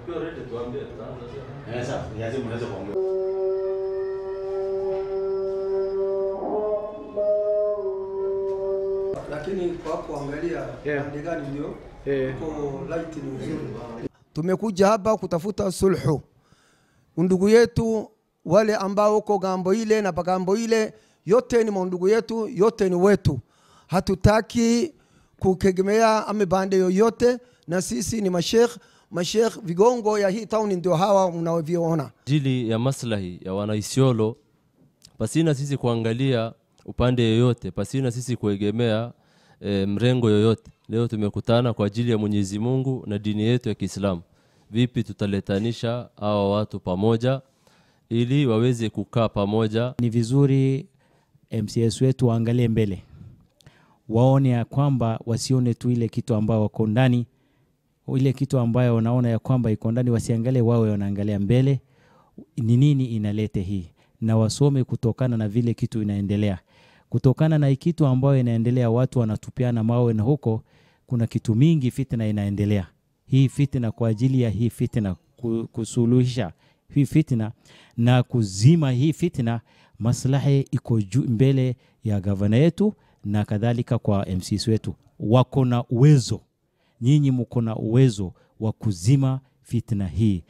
Akiwa ready tuambie, tutaanza sasa. Sasa nianze, mnaweza kuongea. Lakini kwa kuangalia pande gani ndio uko light ni nzuri. Tumekuja hapa kutafuta sulhu. Ndugu yetu wale ambao uko gambo ile na pagambo ile, yote ni ndugu yetu, yote ni wetu. Hatutaki kukegemea ame bande yoyote, na sisi ni mashekh vigongo ya hii town ndio hawa mnaoviona. Ajili ya maslahi ya wanaisiolo, pasina sisi kuangalia upande yoyote, pasina sisi kuegemea mrengo yoyote. Leo tumekutana kwa ajili ya Mwenyezi Mungu na dini yetu ya Kiislamu. Vipi tutaletanisha hawa watu pamoja ili waweze kukaa pamoja? Ni vizuri MCS wetu waangalie mbele, waone ya kwamba wasione tu ile kitu ambayo wako ndani, ile kitu ambayo wanaona ya kwamba iko ndani, wasiangalie, wawe wanaangalia mbele ni nini inalete hii, na wasome kutokana na vile kitu inaendelea. Kutokana na kitu ambayo inaendelea, watu wanatupiana mawe na huko kuna kitu mingi fitna inaendelea. Hii fitna, kwa ajili ya hii fitna kusuluhisha hii fitna na kuzima hii fitna, maslahi iko juu mbele ya gavana yetu na kadhalika kwa MCs wetu. Wako na uwezo, nyinyi mko na uwezo wa kuzima fitna hii.